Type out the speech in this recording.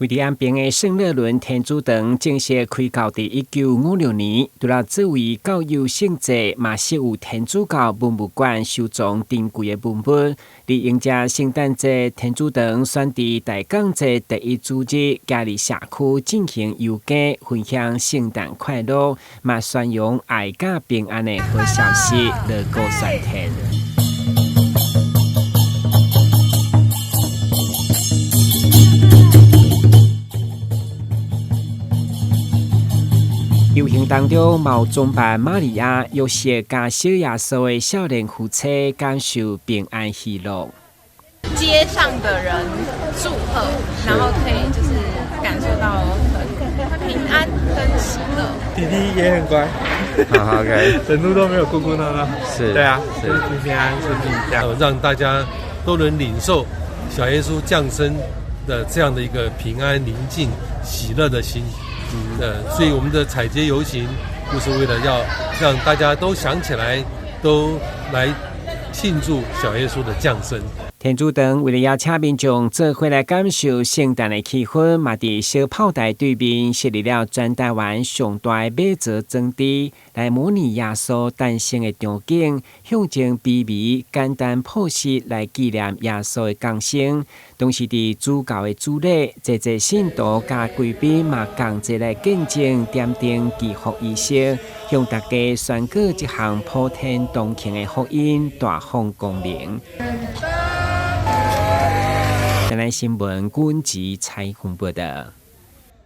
位佇安平的聖樂倫天主堂正式開教佇1956年，除了作為教友聖祭，嘛設有天主教文物館收藏珍貴的文物。佇迎接聖誕節，天主堂選佇大港節第一主日，行入社區進行遊街，分享聖誕快樂，嘛宣揚愛佮平安的好消息，樂告全天。遊行當中，嘛有裝扮瑪利亞、約瑟佮小耶穌的少年夫妻，感受平安喜樂。街上的人祝賀，然後可以就是感受到很平安跟喜樂。弟弟也很乖，好好 OK，整路都沒有哭哭鬧鬧。對啊，是平平安安順利這樣，讓大家都能領受小耶穌降生的這樣的一個平安、寧靜、喜樂的心。所以我們的踩街遊行，就是為了要讓大家都想起來，都來慶祝小耶穌的降生。天主堂為了邀請民眾做伙來感受聖誕的氣氛，嘛佇小炮台對面設立了全台灣上大的馬槽裝置，來模擬耶穌誕生的場景，象徵卑微、簡單、樸實來紀念耶穌的降生。同時，佇主教的主禮，濟濟信徒佮貴賓嘛仝齊來見證點燈祈福儀式，向大家宣告這項普天同慶的福音大放光明。台南新聞，阮吉采訪報道。